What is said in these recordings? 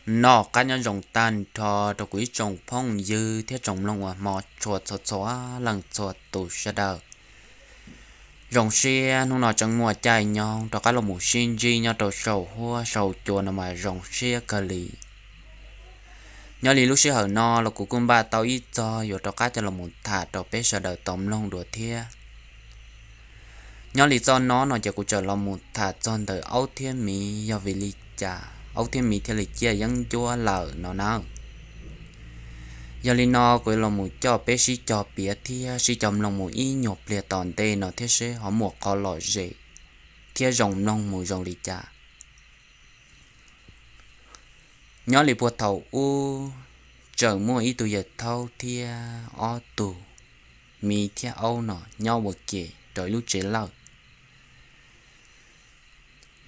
Noj qab nyob zoo tag nrho rau kuv ib tsoom phooj ywg thiab tsoom mloog uas hmov tshua txhua txhua leej txhua tus sawv daws. Zoo siab hnub no tseem muaj caij nyoog rov qab los mus sib ntsib nyob rau saum huab saum cua no mas zoo siab kawg li. Nyob li lub sij hawm no los kuv kuj npaj tau ib txog yuav rov qab coj los mus tham rau peb sawv daws tau mloog dua thiab. Nyob li txoj no no ces kuv txawm los mus tham txog ntawm aub thiab miv yog vim li cas aub thiab miv thiaj li ciaj yeeb ncuab lawm no na. Yog li no kuv yuav los mus coj peb sib cog piav thiab sib cog mloog mus ib nyuag pliag tom ntej no thiab seb ho muaj qhov lom zem thiab zoo mloog mus zoo li cas. Nyob li puag thaum ub, tseem muaj ib tug yawg thaub thiab ob tug miv thiab aub no nyob ua ke rau ib lub tsev lawj.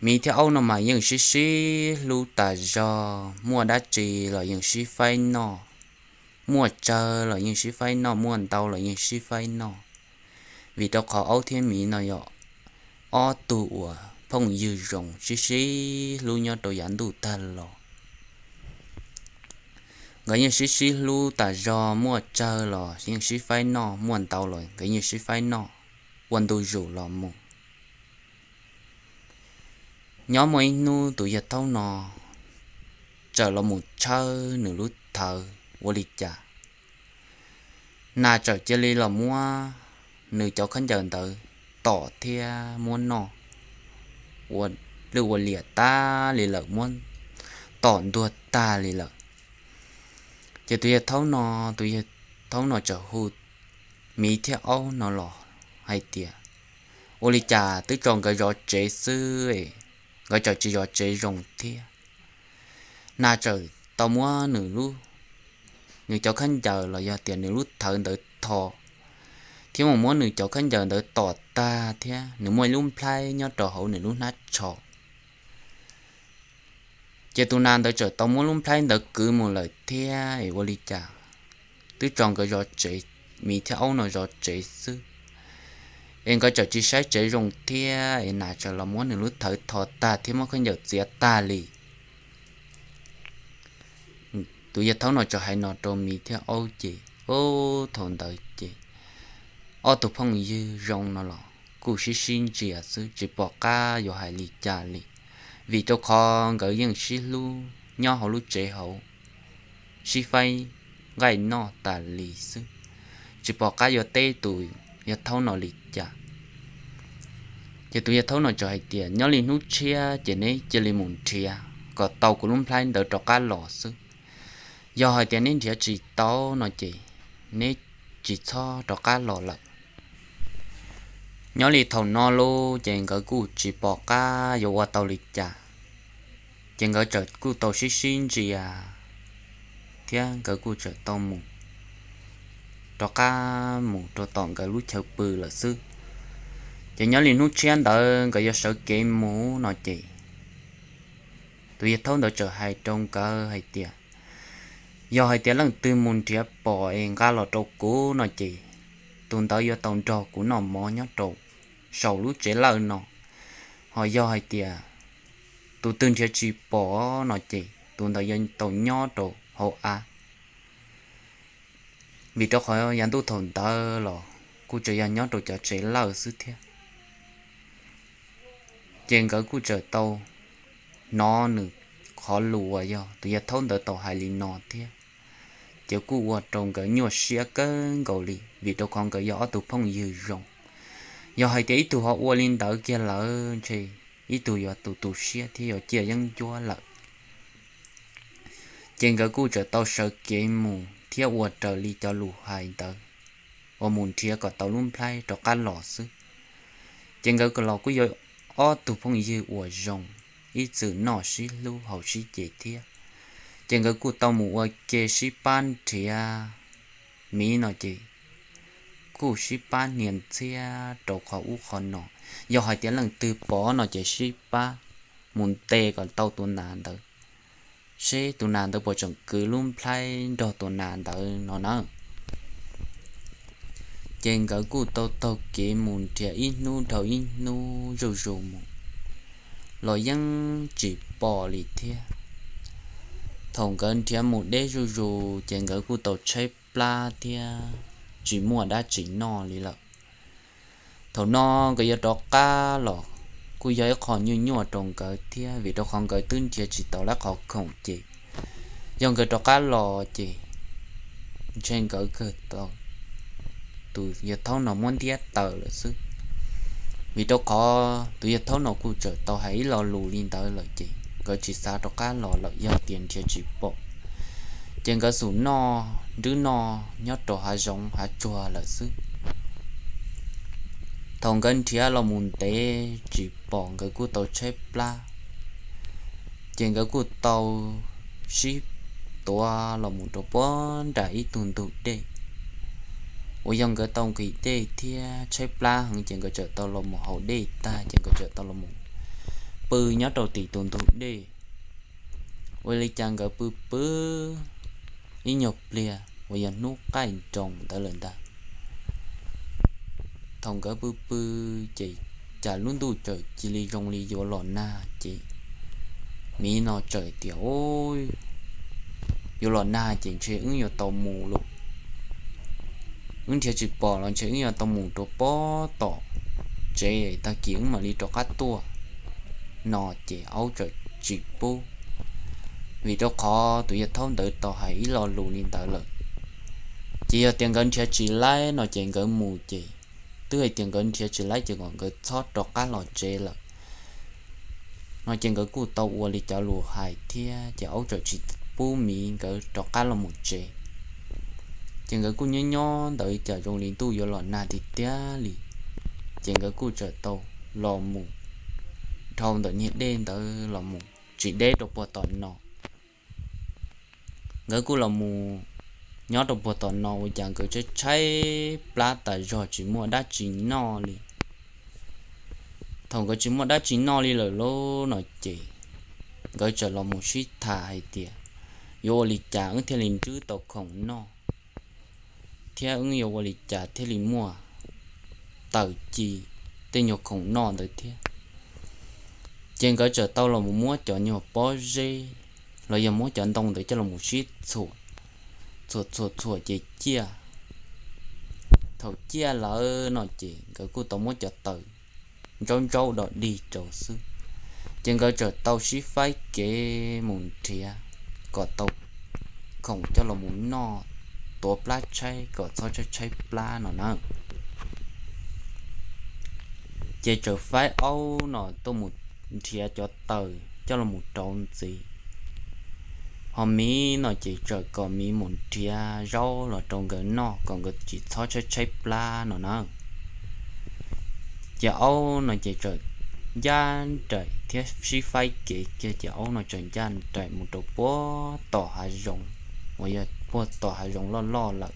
Miv thiab aub no mas yeej sib sib hlub tas zog, muaj dab tsi los yeej sib faib noj, muaj tsawg los yeej sib faib noj, muaj ntau los yeej sib faib noj. Vim rau qhov aub thiab miv no yog ob tug uas phooj ywg zoo sib sib hlub nyob rau yav ntuj tag los. Nkawd yeej sib sib hlub tas zog, muaj tsawg los yeej sib faib noj, muaj ntau los nkawd yeej sib faib noj ua ntu zus los mus. Nyob muaj ib hnub tus yawg thaub no txawm los mus tshawb nws lub thawv ua li cas, nas txawm cia li los muab nws cov khaub ncaws ntawd tom thiab muab noj ua lwj ua liam tag li lawm, muab tom ntuag tag li lawm. Ces tus yawg thaub no, tus yawg thaub no txawm hu miv thiab aub no los hais tias, ua li cas twb tso nkawd zov tsev xwb, nkawd txawm tsis zov tsev zoo thiab. Nas txawm tau muab nws lub, nws cov khaub ncaws los yog tias nws lub thawv ntawd tho, thiab mus muab nws cov khaub ncaws ntawd tom tag thiab nws muaj ib lub nplhaib nyob rau hauv nws lub hnab tsho. Ces tus nas ntawd txawm tau muab lub nplhaib ntawd kwv mus lawm thiab es ua li cas twb tso nkawd zov tsev, miv thiab aub no zov tsev xwb, es nkawd txawm tsis saib tsev zoo thiab es nas txawm los muab nws lub thawv tho tag thiab muab khaub ncaws txiav tag li. Tus yawg thaub no txawm hais no rau miv thiab aub ces, ub, thaum ntawd ces ob tug phooj ywg zoo no los kuj sib sib ntsia xwb, tsis pom qab yuav hais li cas li, vim rau qhov nkawd yeej sib hlub nyob hauv lub tsev hauv, sib faib nqaij noj tas li xwb, tsis pom qab yuav teb tus yawg thaub no li cas. Ces tus yawg thaub no txawm hais tias, nyob li hnub tshiab ces neb cia li mus nrhiav kom tau kuv lub nplhaib ntawd rov qab los xwb. Yog hais tias neb nrhiav tsis tau no ces neb tsis txhob rov qab los lawm. Nyob li thaum no lauj, ces nkawd kuj tsis pom qab yuav ua tau li cas, ces nkawd txawm kuj tau sib sib ntsia thiab nkawd kuj txawm tau mus, rov qab mus rau tom nkawd lub chaw pw lawm xwb. Ces nyob li hnub tshiab ntawd nkawd yuav sawv kev mus no ces tus yawg thaub ntawd txawm hais rau nkawd hais tias, yog hais tias leej twg mus nrhiav pom es nqa los rau kuv no ces tus ntawd yuav tau nrog kuv noj mov nyob rau saum lub tsev lawj no. Ho yog hais tias tus twg nrhiav tsis pom no ces tus ntawd yuav tau nyob rau hauv av, vim rau qhov yav ntuj thaum ntawd los kuj tsuas yog nyob rau cov tsev lawj xwb thiab. Ces nkawd kuj txawm tau hnov nws qhov lus uas yog tus yawg thaub ntawd tau hais li no thiab, ces kuj ua rau nkawd nyuaj siab kawg nkaus li, vim rau qhov nkawd yog ob tug phooj ywg zoo. Yog hais tias ib tug ho ua li ntawd kiag lawm ntshe ib tug yuav tu tu siab thiab yuav ciaj yeeb ncuab lawm. Ces nkawd kuj txawm tau sawv kev mus thiab ua raws li cov lus hais ntawd uas mus nrhiav kom tau lub nplhaib rov qab los xwb. Ces nkawd los kuj yog ob tug phooj ywg uas zoo, ib txwm noj sib hlub haus sib ce thiab. Ces nkawd kuj tau mus ua ke sib pab nrhiav miv no ces kuj sib pab hnia ntxhiab rau qhov ub qhov no. Yog hais tias leej twg pom no ces sib pab mus ntes kom tau tus nas ntawd, seb tus nas ntawd puas tseem kwv lub nplhaib nrog tus nas ntawd no na. Ces nkawd kuj tau taug kev mus nrhiav ib hnub dhau ib hnub zuj zus mus los yeej tsis pom li thiab. Thaum nkawd nrhiav mus deb zuj zus ces nkawd kuj tau tshaib plab thiab tsis muaj dab tsi noj li lawm. Thaum no nkawd yuav rov qab los kuj yog ib qho nyuaj nyuaj rau nkawd thiab, vim rau qhov nkawd twb nrhiav tsis tau lawv qhov khoom ces yog nkawd rov qab los ces ntshe nkawd kawg tau tus yawg thaub no muab ntiab tawm lawm xwb. Vim rau qhov tus yawg thaub no kuj txawm tau hais ib lo lus li ntawd lawm ces nkawd tsis xav rov qab los lawm, yog tias nrhiav tsis pom ces nkawd xub noj nrwb noj nyob rau hav zoov hav tsuag lawm xwb. Thaum nkawd nrhiav los mus ntev tsis pom, nkawd kuj tau tshaib plab, ces nkawd kuj tau sib tuav los mus rau puag nram ib tug ntug dej uas yog nkawd tau nqhis dej thiab tshaib plab heev ces nkawd txawm tau los mus haus dej tag ces nkawd txawm tau los mus pw nyob rau tim tus ntug dej. Ua li cas nkawd pw pw ib nyuag pliag uas yog hnub qaij nroos ntawd lawm ntag. Thaum nkawd pw pw ces cas lub ntuj txawm cia li zoo li yuav los nag ces miv no txawm tias, Yuav los nag ces ntshe wb yuav tau mus lawm. Wb nrhiav tsis pom los ntshe wb yuav tau mus rau pob tom tsev, tag kis wb mam li rov qab tuaj. No ces aub txawm tsis pub, vim rau qhov tus yawg thaub ntawd tau hais ib lo lus li ntawd lawm. Ces yog tias nkawd nrhiav tsis laib no ces nkawd mus ces, twb hais tias nkawd nrhiav tsis laib ces kom nkawd txhob rov qab los tsev lawm. No ces nkawd kuj tau ua li cov lus hais thiab ces aub txawm tsis pub miv nkawd rov qab los mus tsev. Ces nkawd kuj nyob nyob ntawd cas zoo li ntuj yuav los nag tiag tiag li, ces nkawd kuj txawm tau los mus dhau ntawm niag dej ntawd los mus tsis deb rau puag tom no. Nkawd kuj los mus nyob rau puag tom no ua cas nkawd tshaib tshaib plab tas zog tsis muaj dab tsi noj li. Thaum nkawd tsis muaj dab tsi noj li lawm lauj no ces nkawd txawm los mus sib tham hais tias, Yuav ua li cas wb thiaj li nrwb tau khoom noj, thiab wb yuav ua li cas thiaj li muaj tawm ci tej nyuag khoom noj ntawd thiab? Ces nkawd txawm tau los mus muab cov nyuag pob zeb los yog muab cov ntoo ntawd coj los mus sib txhuam, txhuam txhuam txhuam ces ciaj. Thaum ciaj lawm no ces nkawd kuj tau muab cov taws ntsaub ntsaub dog dig rau xwb. Ces nkawd txawm tau sib faib kev mus nrhiav kom tau khoom coj los mus noj, tuav plab tshaib kom txhob tshaib tshaib plab no na. Ces txawm faib aub no tuaj mus nrhiav cov taws coj los mus rauv ntxiv. Ho miv no ces txawm kom miv mus nrhiav zaub los rau nkawd noj kom nkawd tsis txhob tshaib tshaib plab no na. Ces aub no ces txawm ncaj nraim thiab sib faib kev kiag ces aub no txawm ncaj nraim mus rau puag tom hav zoov, uas yog puag tom hav zoov loj loj lawm.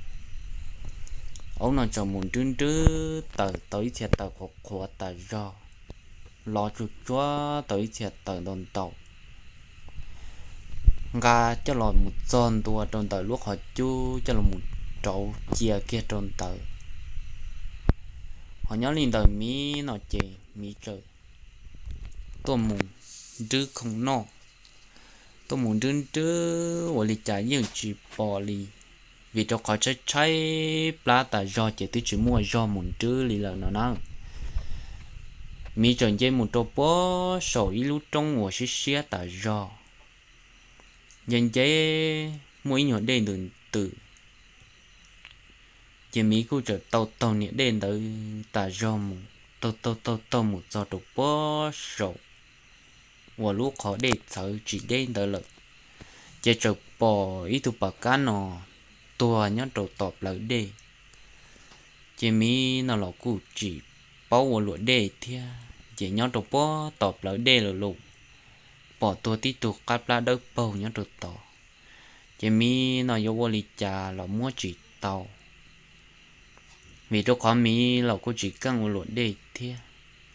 Aub no txawm mus nrwb nrwb taws tau ib txhia taws qhuav qhuav tas zog, lov tsuj tsuab tau ib txhia taws ntau ntau, nqa coj los mus txog ntua rau ntawm lub qhov cub coj los mus rauv cia kiag rau ntawd. Ho nyob li ntawm miv no ces miv txawm tuaj mus nrwb khoom noj, tuaj mus nrwb nrwb ua li cas yeej tsis pom li, vim rau qhov tshaib tshaib plab tas zog ces twb tsis muaj zog mus nrwb li lawm no na. Miv txawm nce mus rau puag saum ib lub roob uas siab siab tas zog, nce nce muaj ib nyuag dej ntws ntws. Ces miv kuj txawm taug taug niam dej ntawd tas zog mus, taug taug taug taug mus txog rau puag saum uas lub qhov dej txhawv tsis deb ntawd lawm, ces txawm pom ib tug pam kab no tuag nyob rau tom plawv dej. Ces miv no los kuj tsis paub ua luam dej thiab, ces nyob rau puag tom plawv dej lawm los pom tuag tib tug qab plab dawb paug nyob rau tod. Ces miv no yuav ua li cas los muab tsis tau, vim rau qhov miv los kuj tsis keej ua luam dej thiab,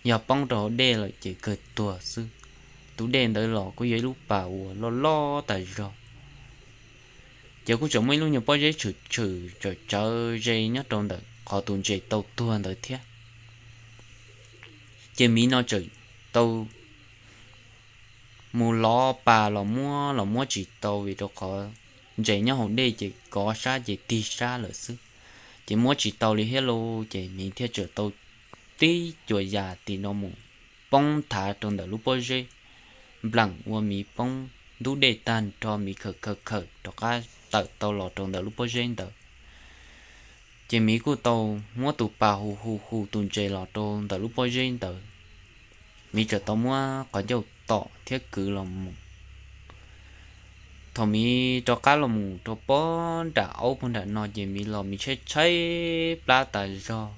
yog poob rau hauv dej lawm ces kawg tuag xwb. Tus dej ntawd los kuj yog ib lub pas uas loj loj tas zog. Ces kuj tseem muaj ib lub nyuag pob zeb tshwm tshwm tsawv tsawv ze nyob rau ntawm qhov tus ntses tau tuag ntawd thiab. Ces miv no txawm tau mus lov pas los muab los muab tsis tau vim rau qhov ntses nyob hauv dej ces kov sab ces tig sab lawm xwb, ces muab tsis tau li thiab lauj. Ces miv thiaj txawm tau tib cuas yas tim no mus poob thav rau ntawm lub pob zeb npleem ua miv poob ntub dej tag nrho, miv khawm khawm khawm rov qab tawm tau los rau ntawm lub pob zeb ntawd. Ces miv kuj tau muab tus pas hu hu hu tus ntses los rau ntawm lub pob zeb ntawd. Miv txawm tau muab qhov ncauj tom thiab kwv los mus. Thaum miv rov qab los mus rau pob nram aub puag nram no ces miv los miv tshaib tshaib plab tas zog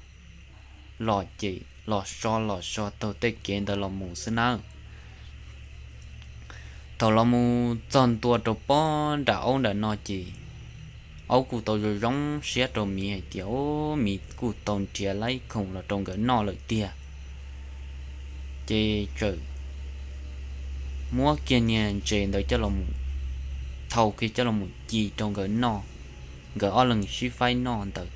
los ces los so los so taug tej kev ntawd los mus xwb nawb. Thaum los mus txog ntua rau pob nram aub nram no ces aub kuj tau zoo zoo siab rau miv hais tias, Ub, miv kuj tau nrhiav laib khoom los rau nkawd noj lawm tiag. Ces txawm muab kiag niag ntses ntawd coj los mus, thau kiag coj los mus ci rau nkawd noj, nkawd ob leeg sib faib noj ntawd.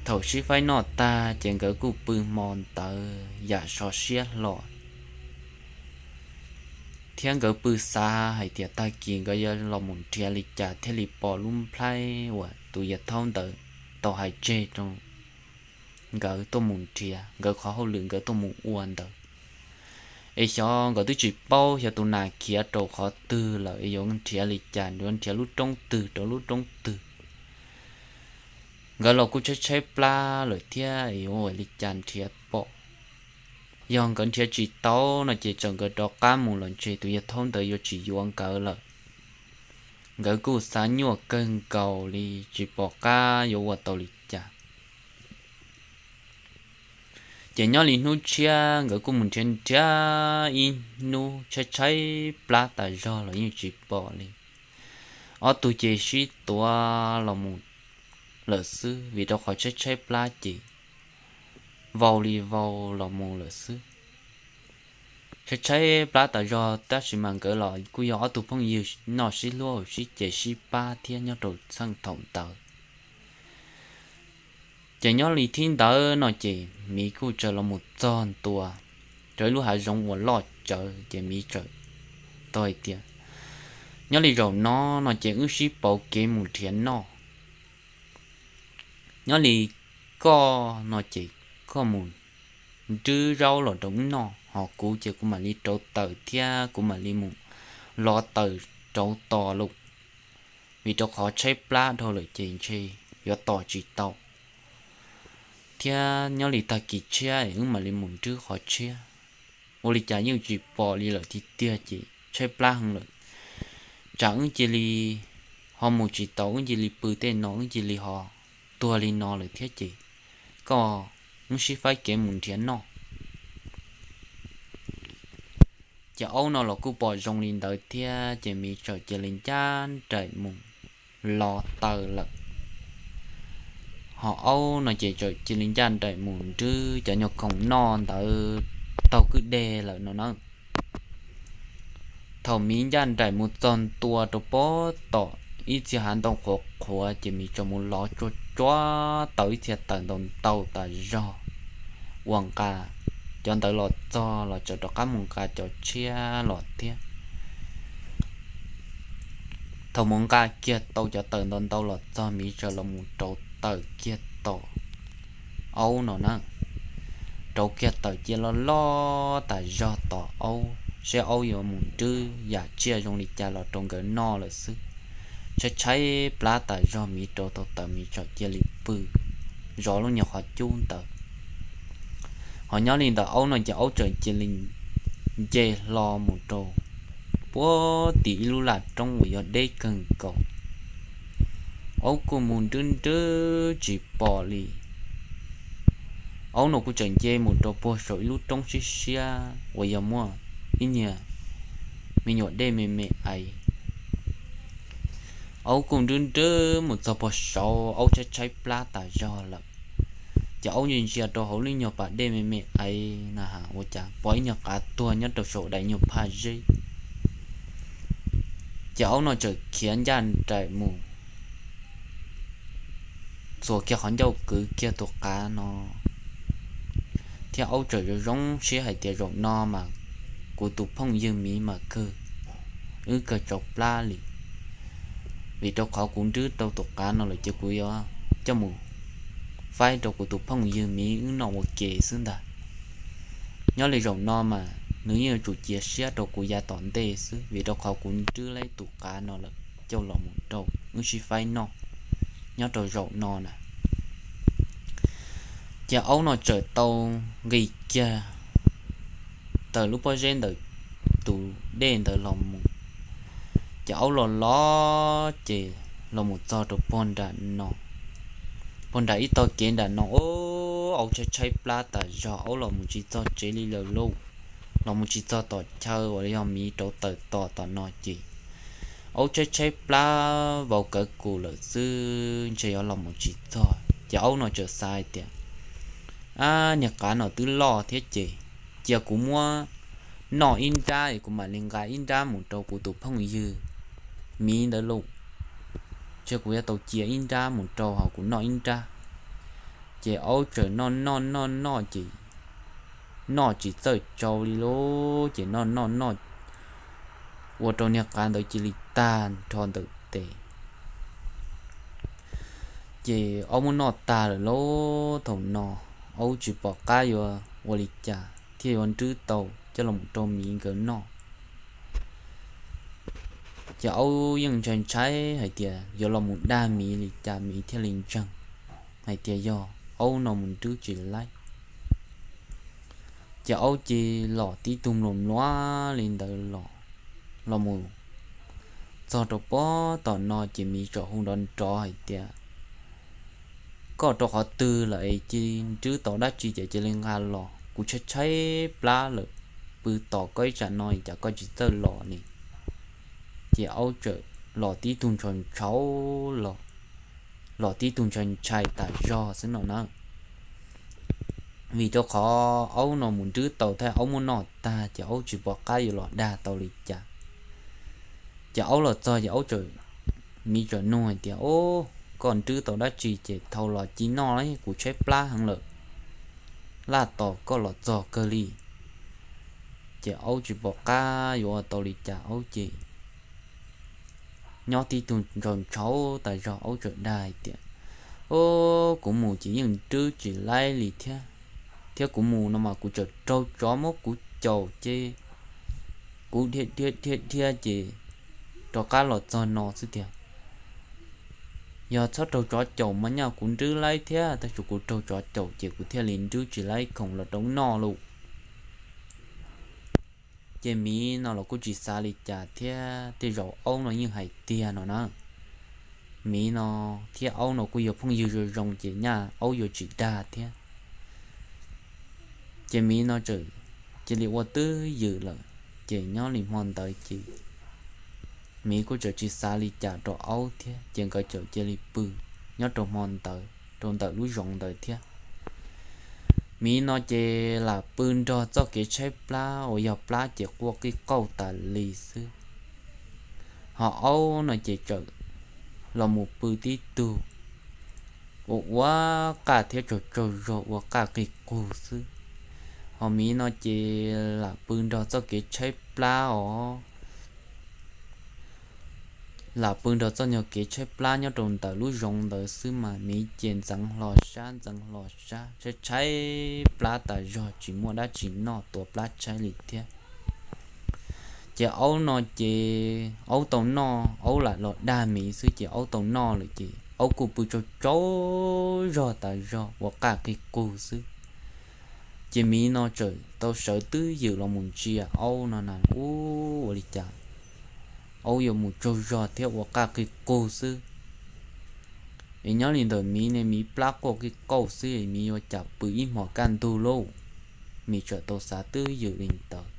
Thaum sib faib noj tag ces nkawd kuj pw hmo ntawd yam so siab hlo, thiab nkawd pw xav hais tias tag kis nkawd yuav los mus nrhiav li cas thiaj li pom lub nplhaib uas tus yawg thaub ntawd tau hais tseg rau nkawd tuaj mus nrhiav, nkawd qhov hauj lwm nkawd tuaj mus ua ntawd. Es xyov nkawd twb tsis paub xyov tus nas khiav rau qhov twg lawm es yuav nrhiav li cas, yuav nrhiav lub roob twg rau lub roob twg. Nkawd los kuj tshaib tshaib plab lawm thiab es yuav ua li cas nrhiav pom. Yog nkawd nrhiav tsis tau no ces txawm nkawd rov qab mus los ntshe tus yawg thaub ntawd yuav tsis yuav nkawd lawm. Nkawd kuj xav nyuaj kawg nkaus li tsis pom qab yuav ua tau li cas. Ces nyob li hnub tshiab nkawd kuj mus nrhiav nrhiav ib hnub tshaib tshaib plab tas zog los yeej tsis pom li. Ob tug ces sib tuav los mus lawm xwb vim rau qhov tshaib tshaib plab ces vau li vau los mus lawm xwb. Tshaib tshaib plab tas zog tab sis mas nkawd los kuj yog ob tug phooj ywg noj sib hlub sib ce sib pab thiab nyob rau txheej thaum ntawd. Ces nyob li thib ntawd no ces miv kuj tsaws los mus txog ntua rau ib lub hav zoov uas loj tsawv ces miv txawm tau hais tias, Nyob li zaum no no ces wb sib pauv kev mus nrhiav noj. Nyob li koj no ces koj mus nrhiav zaub los rau wb noj, ho kuv ces kuv mam li rauv taws thiab kuv mam li mus lov taws rauv tos lauj, vim rau qhov tshaib plab dhau lawm ces ntshe yuav tos tsis tau. Thiab nyob li tag kis tshiab es wb mam li mus nrhiav qhov tshiab. Ua li cas yeej tsis pom li lawm tiag tiag ces tshaib plab heev lawm. Tsam wb cia li ho mus tsis tau, wb cia li pw tej no, wb cia li ho tuag li no lawm thiab ces koj, wb sib faib kev mus nrhiav noj. Ces aub no los kuj pom zoo li ntawd thiab ces miv txawm cia li ncaj nraim mus lov taws lawm. Ho aub no ces txawm cia li ncaj nraim mus nrhiav cov nyuag khoom noj ntawd taug kwj deg lawm no na. Thaum miv ncaj nraim mus txog ntua rau pob tom ib txhia hav ntoo qhuav qhuav ces miv txawm mus lov tsuag tsuag tau ib txhia taws ntau ntau tas zog ua nqa. Cov ntawd los txog los txawm rov qab mus nqa cov tshiab los thiab. Thaum mus nqa kiag tau cov taws ntau ntau los txog miv txawm los mus rauv taws kiag tom aub no na. Rauv kiag taws cia loj loj tas zog tom aub seb aub yuav mus nrhiav yam tsiaj zoo li cas los rau nkawd noj lawm xwb. Tshaib tshaib plab tas zog miv rauv tau taws miv txawm cia li pw zov lub nyuag qhov cub ntawd. Ho nyob li ntawm aub no ces aub txawm cia li nce hlo mus rau puag tim ib lub laj roob uas yog deb kawg nkaus. Aub kuj mus nrhiav nrhiav tsis pom li. Aub no kuj txawm nce mus rau puag saum ib lub roob siab siab uas yog muaj ib niag me nyuam dej me me aiv. Aub kuj nrhiav nrhiav mus txog puag saud, aub tshaib tshaib plab tas zog lawm. Ces aub ntsia ntsia rau hauv lub nyuag pas dej me me aiv na ha, ua cas pom ib nyuag qav tuag nyob rau saum daim nyuag phaj zeb. Ces aub no txawm khiav ncaj nraim mus txuas kiag qhov ncauj kwv kiag tus qav no, thiab aub txawm zoo zoo siab hais tias zaum no mas kuv tus phooj ywg miv mas kawg, wb kawg tsau plab li. Vim rau qhov kuv nrwb tau tus qav no lawm ces kuv yuav coj mus faib rau kuv tus phooj ywg miv wb noj ua ke xwb ntag. Nyob li zaum no mas nws yeej yuav tsum cia siab rau kuv yav tom ntej xwb, vim rau qhov kuv nrwb tau tus qav no lawm coj los mus rau wb sib faib noj nyob rau zaum no na. Ces aub no txawm tau nqis kiag tawm lub pob zeb ntawm tus dej ntawd los mus. Ces aub los los ces los mus txog rau pog nram no, pog nram ib tog kev nram no, aub tshaib tshaib plab tas zog, aub los mus tsis txog tsev li lawm lauj. Los mus tsis txog tom chaw uas yog miv rauv taws tos tom no ces aub tshaib tshaib plab vau kawv kum lawm xwb, ntshe yuav los mus tsis txog. Ces aub no txawm xav hais tias, ab, niag qav no twb loj thiab ces cia kuv muab noj ib nrab es kuv mam li nqa ib nrab mus rau kuv tus phooj ywg miv ntawd lauj. Ntshe kuv yuav tau cia ib nrab mus rau hauv kuv noj ib nrab. Ces aub txawm noj noj noj noj ces noj tsis txawj tsau li lauj, ces noj noj noj ua rau niag qav ntawd cia li tag nrho ntawm tes. Ces aub muab noj tag lawm lauj, thaum no aub tsis pom qab yuav ua li cas thiaj yuav nrwb tau coj los mus rau miv nkawd noj. Ces aub yeej ntshai ntshai hais tias yuav los mus dag miv li cas miv thiaj li ntseeg hais tias yog aub no mus nrwb tsis laib. Ces aub cia li los tib tug mluas mluav li ntawd los, los mus txog rau pog tom no ces miv txawm hu nrov nrov hais tias, koj rau qhov twg lawm es cia li nrwb tau dab tsi ces cia li nqa los, kuv tshaib tshaib plab lawm, pw tos koj ib tsam no cas koj tsis txawj los li. Ces aub txawm los tib tug ntshau ntshau los, los tib tug ntshai ntshai tas zog xwb no na. Vim rau qhov aub no mus nrwb tau thiab aub muab noj tag ces aub tsis pom qab yuav los dag tau li cas. Ces aub los txog ces aub txawm, miv txawm nug hais tias, o, koj nrwb tau dab tsi ces thau los cia noj, kuv tshaib plab heev lawm, laj tos koj los txog kawg li. Ces aub tsis pom qab yuav ua tau li cas, aub ces nyob tib tug ntshau ntshau tas zog, aub txawm dag hais tias, o, kuv mus ces yeej nrwb tsis laib li thiab, thiab kuv mus no mas kuv txawm raug tsov muab kuv caum ces kuv dhia dhia dhia dhia ces rov qab los txog no xwb tiag. Yog txhob raug tsov caum mas nyaj kuv nrwb laib thiab, tab sis kuv raug tsov caum ces kuv thiaj li nrwb tsis laib khoom los rau noj lauj. Ces miv no los kuj tsis xav li cas thiab, tej zaum aub no yeej hais tiag no na. Miv no thiab aub no kuj yog phooj ywg zoo zoo ces nyaj aub yuav tsis dag thiab. Ces miv no txawm cia li ua twj ywm lawm, ces nyob li hmo ntawd ces miv kuj txawm tsis xav li cas rau aub thiab, ces nkawd txawm cia li pw nyob rau hmo ntawd rau ntawm lub zoov ntawd thiab. Miv no ces lam pw nrog txoj kev tshaib plab uas yog plab ces quaj qij qauj tas li xwb. Ho aub no ces txawm los mus pw tib tug ua ua qaj thiab tsaug tsaug zog ua qaj qig qug xwb. Ho miv no ces lam pw nrog txoj kev tshaib plab os, lam pw nrog txoj nyuag kev tshaib plab nyob rau ntawm lub zoov ntawd xwb mas miv ces ntxeev hlo sab ntxeev hlo sab, tshaib tshaib plab tas zog tsis muaj dab tsi noj, tua plab tshaib li thiab. Ces aub no ces aub tau noj, aub lam los dag miv xwb ces aub tau noj lawm ces aub kuj pw tsaug tsaug zog tas zog ua qaj qig qug xwb. Ces miv no txawm tau sawv twj ywm los mus ntsia aub no na, ub, ua li cas aub yuav mus tsaug zog thiab ua qaj qig qug xwb. Es nyob li ntawm miv ne miv plab quaj qij qauj xwb, miv yuav cas pw ib hmos kaj ntug lauj. Miv txawm tau xav twj ywm li ntawd.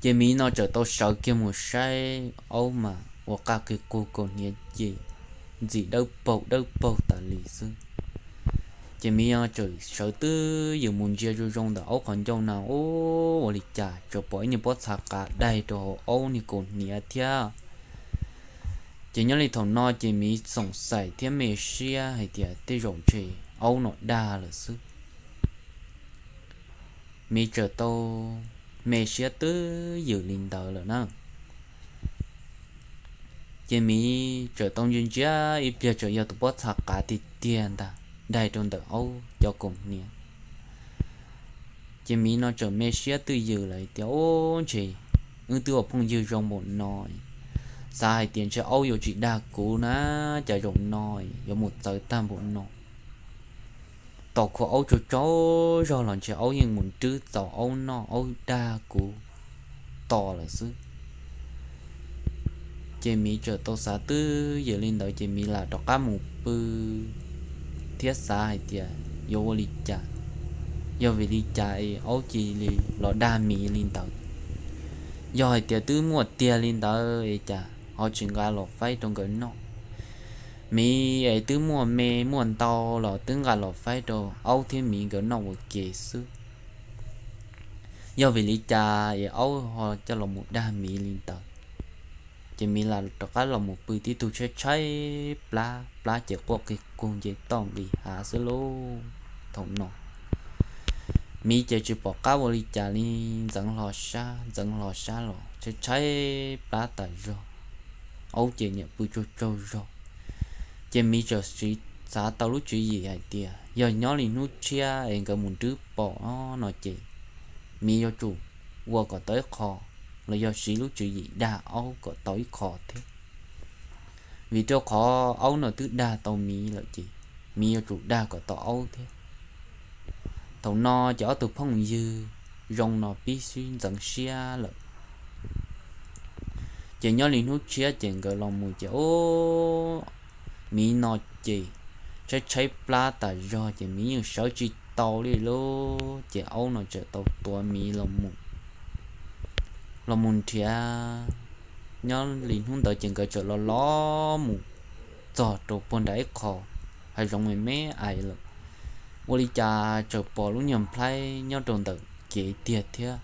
Ces miv no txawm tau sawv kiag mus saib aub mas ua qaj qig qug, kaus hniav ces ntxim dawb paug dawb paug tas li xwb. Ces miv no txawm sawv twj ywm mus ntsia zoo zoo ntawm aub qhov ncauj na, ub, ua li cas txawm pom ib niag pob txha qav daig rau hauv aub niag kaus hniav thiab. Ces nyob li thaum no ces miv xoom xaim thiab me siab hais tias tej zaum ntshe aub no dag lawm xwb. Miv txawm tau me siab twb ywm li ntawd lawm na. Ces Miv txawm tau ntsia ntsia ib pliag txawm yog tus pob txha qav tiag tiag ntag daig rau ntawm aub cov koom hniav. Ces Miv no txawm me siab twj ywm lawm tias, Ub, ntshe wb twb ua phooj ywg zoo npaum no, xav hais tias ntshe aub yuav tsis dag kuv na, cas zaum no yuav mus txawv tag npaum no. Tos khuv aub tsaug tsaug zog los ntshe aub yeej mus nrwb txaus aub noj, aub dag kuv tos lawm xwb. Ces Miv txawm tau xav twb ywm li ntawd ces Miv lam rov qab mus pw thiab xav hais tias yuav ua li cas, yog vim li cas es aub cia li los dag Miv li ntawd. Yog hais tias twb muaj tiag li ntawd es cas ho tsis nqa los faib rau nkawd noj? Miv es twb muaj me muaj ntau los twb nqa los faib rau aub thiab Miv nkawd noj ua ke xwb. Yog vim li cas es aub ho coj los mus dag Miv li ntawd? Ces Miv lam rov qab los mus pw tib tug tshaib tshaib plab, plab ces quaj qig qug nce toj nqis hav xwb lauj. Thaum no Miv ces tsis pom qab ua li cas li, ntxeev hlo sab ntxeev hlo sab los tshaib tshaib plab tas zog, aub ces niam pw tsaug tsaug zog. Ces Miv txawm siv xav tau lub tswv yim hais tias yog nyob li hnub tshiab es nkawd mus nrwb pom no ces Miv yuav tsum ua kom tau ib qho, los yog siv lub tswv yim dag aub kom tau ib qho thiab. Vim rau qhov aub no twb dag tau Miv lawm ces Miv yuav tsum dag kom tau aub thiab. Thaum no ces ob tug phooj ywg zoo no pib sib ntxeev siab lawm. Ces nyob li hnub tshiab ces nkawd los mus ces ub, Miv no ces tshaib tshaib plab tas zog ces Miv yeej sawv tsis tau li lauj. Ces aub no txawm tau tuav Miv los mus nrhiav. Nyob li hnub ntawd ces nkawd txawm los los mus txog rau puag nram ib qho hav zoov me me ais lawm, ua li cas txawm pom lub nyuag nplhaib nyob rau ntawm kev tiag thiab.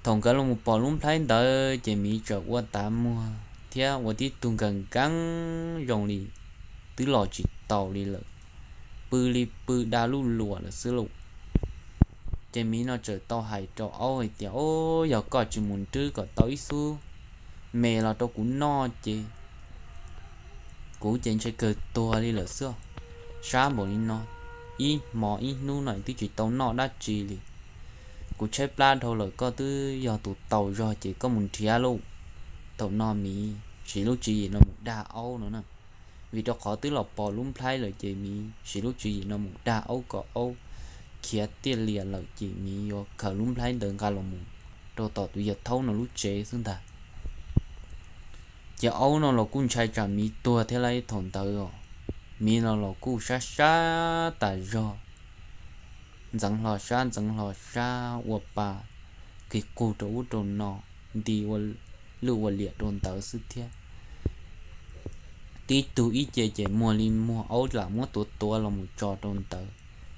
Thaum nkawd los mus pom lub nplhaib ntawd ces Miv txawm ua tav muag thiab ua tib tug nkees nkees zoo li twb los tsis taus li lawm, pw li pw da luj luam lawm xwb lauj. Ces Miv no txawm tau hais rau aub hais tias, Ub, yog koj tsis mus nrwb kom tau ib xub me los rau kuv noj ces kuv ces ntshe kawg tuag li lawm xwb. Sab npaum li no, ib hmo ib hnub no twb tsis tau noj dab tsi li. Kuv tshaib plab dhau lawm, koj twb yog tus taus zog ces koj mus nrhiav lauj. Thaum no Miv siv lub tswv yim no mus dag aub no na. Vim rau qhov twb los pom lub nplhaib lawm ces Miv siv lub tswv yim no mus dag aub kom aub khiav tiaj lias lawm ces Miv yuav khaws lub nplhaib ntawd nqa los mus rau tom tus yawg thaub no lub tsev xwb ntag. Ces aub no los kuj ntshai tsam Miv tuag thiab lauj. Thaum ntawd os, Miv no los kuj sab sab tas zog, ntxeev hlo sab ntxeev hlo sab ua pa, qig qug rau ub rau no, nti ua lwj ua liam rau ntawd xwb thiab. Tib tug ib ce ces muag li muag, aub lam muab tuav tuav los mus tso rau ntawd.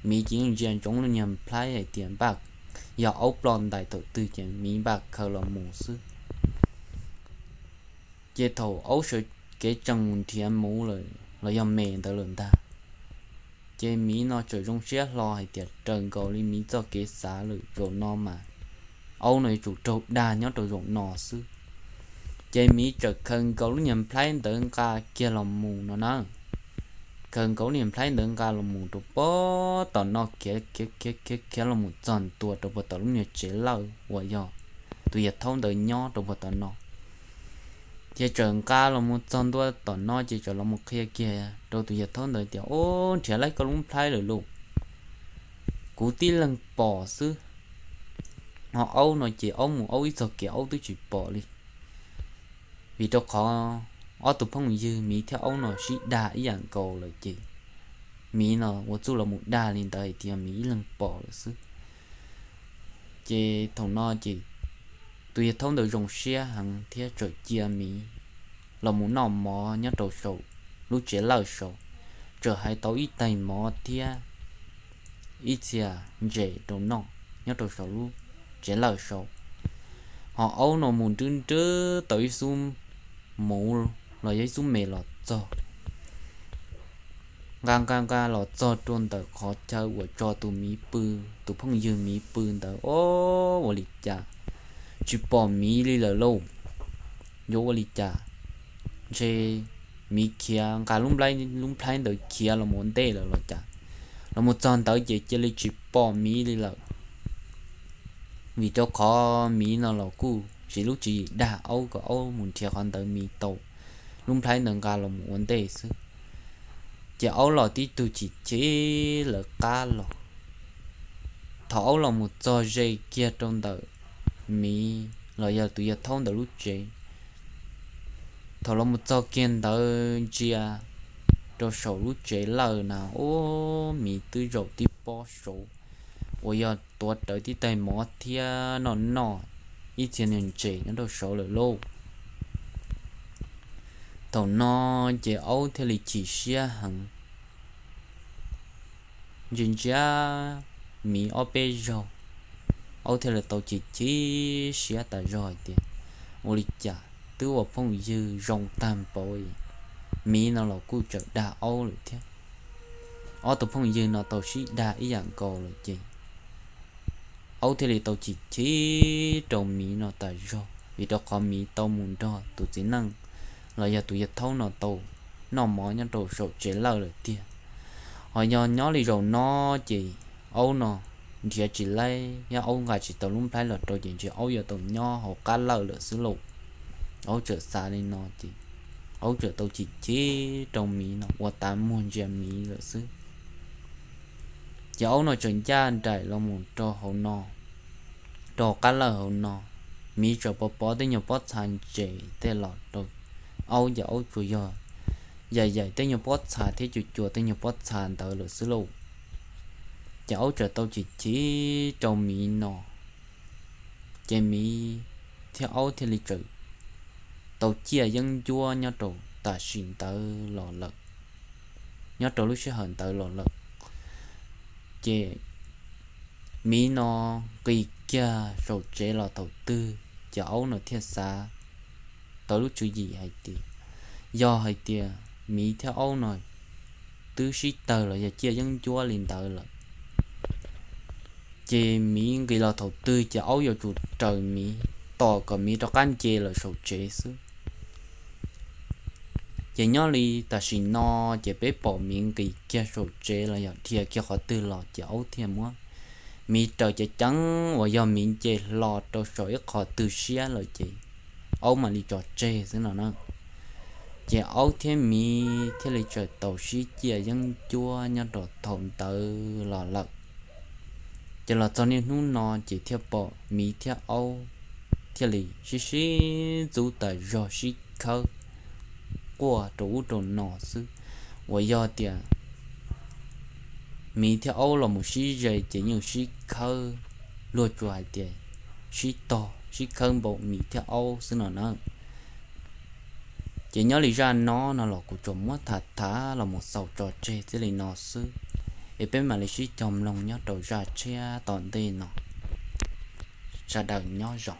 Miv ces yeej ntsia ntsoov lub nyuag nplhaib hais tias npaj, yog aub ploj ntais thaum twg ces Miv npaj khaws los mus xwb. Ces thaum aub sawv kev tsees mus nrhiav muv lawm los yog me ntawd lawm ntag, ces Miv no txawm zoo siab hlo hais tias raws nkaus li Miv txoj kev xav lawm, zaum no mas aub no yuav tsum raug dag nyob rau zaum no xwb. Ces Miv txawm khaws nkaus lub nyuag nplhaib ntawd nqa kiag los mus no na. Khaws nkaus lub nyuag nplhaib ntawd nqa los mus rau puag tom no, khiav khiav khiav khiav los mus txog ntua rau puag tom lub nyuag tsev lawj uas yog tus yawg thaub ntawd nyob rau puag tom no. Ces txawm nqa los mus txog ntua tom no ces txawm los mus qhia kiag rau tus yawg thaub ntawd tias, Ub, nrhiav laib koj lub nplhaib lawm lauj, kuv tib leeg pom xwb. Ho aub no ces aub mus aub ib txog kev aub twb tsis pom li. Vim rau qhov ob tug phooj ywg Miv thiab aub no sib dag ib yam nkaus lawm ces Miv no ua txuj los mus dag li ntawd hais tias Miv ib leeg pom lawm xwb. Ces thaum no ces tus yawg thaub ntawd zoo siab heev thiab txawm cia Miv los mus noj mov nyob rau saum lub tsev lawj saud. Txawm hais tau ib tais mov thiab ib txhia ntses rau noj nyob rau saum lub tsev lawj saud. Ho aub no mus nrwb nrwb tau ib xub muv los yog ib xub me los txog. nqa nqa nqa los txog rau ntawm qhov chaw uas tso tus miv pw, tus phooj ywg miv pw ntawd, o, ua li cas tsis pom miv li lawm lauj. Yuav ua li cas? Ntshe miv khiav nqa lub nplhaib, lub nplhaib ntawd khiav los mus ua ntej lawm los cas. Los mus txog ntawd ces cia li tsis pom miv li lawm, vim rau qhov miv no los kuj siv lub tswv yim dag aub kom aub mus nrhiav qhov ntawd miv tau lub nplhaib ntawd nqa los mus ua ntej xwb. Ces aub los tib tug chim chim lawv qab los. Thaum aub los mus txog ze kiag rau ntawm miv los yog tus yawg thaub ntawd lub tsev, thaum los mus txog kiag ntawd ntsia rau saum lub tsev lawm na, ub, miv twb zaum tib pob saud uas yog tuav rawv tib tais mov thiab noj noj ib txhia niag ntses nyob rau saud lawm lauj. Thaum no ces aub thiaj li chim siab heev, ntsia ntsia miv ob peb zaug, aub thiaj li tau chim chim siab tas zog hais tias, ua li cas twb ua phooj ywg zoo tag npaum, miv no los kuj tseem dag aub lawm thiab. Ob tug phooj ywg no tau sib dag ib yam nkaus lawm ces aub thiaj li tau chim chim rau miv no tas zog, vim rau qhov miv tau mus nrog tus txiv neej los yog tus yawg thaub no tau noj mov nyob rau saum tsev lawm lawm tiag. Ho yog nyob li zaum no ces aub no nrhiav tsis laib, yog aub nqa tsis tau lub nplhaib los rau ces ntshe aub yuav tau nyob hauv qab lawj lawm xwb lauj. Aub txawm xav li no ces aub txawm tau chim chim rau miv no ua tav muag ntsia miv lawm xwb. Ces aub no txawm ncaj nraim los mus rau hauv no, rau qab lawj hauv no. Miv txawm pov pov tej nyuag pob txha ntses tej los rau aub, ces aub tsuas yog yaim yaim tej nyuag pob txha thiab cua cua tej nyuag pob txha ntawd lawm xwb lauj. Ces aub txawm tau chim chim rau miv no, ces miv thiab aub thiaj li txawm tau ciaj yeeb ncuab nyob rau tam sim ntawd los lawm, nyob rau lub sij hawm ntawd los lawm. Ces miv no nqis kiag saum tsev los thaum twg ces aub no thiaj xav tau lub tswv yim hais tias, yog hais tias miv thiab aub no twb sib tawg los yog ciaj yeeb ncuab li ntawd lawm, ces miv nqis los thaum twg ces aub yuav tsum raws miv, tos kom miv rov qab nce lawm saum tsev xwb. Ces nyob li tam sim no ces peb pom miv nqis kiag saum tsev los yog dhia kiag qhov twg los ces aub thiaj muab miv raws ceev ceev uas yog miv nce hlo rau saum ib qho twg siab lawm ces aub mam li tso tseg xwb no na. Ces aub thiab miv thiaj li txawm tau sib ciaj yeeb ncuab nyob rau thaum ntawd los lawm. Ces los txog niaj hnub no ces thiaj pom miv thiab aub thiaj li sib sib ntxub tas zog sib khawb quaj rau ub rau no xwb. Uas yog tias miv thiab aub los mus sib ze ces yeej sib khawb luag tsuas hais tias sib tog sib khawb npaum miv thiab aub xwb no na. Ces nyob li zaj no no los kuv tsuas muab tham tham los mus xaus tso tseg txij li no xwb, es peb mam li sib cog mloog nyob rau zaj tshiab tom ntej no. Sawv daws nyob zoo.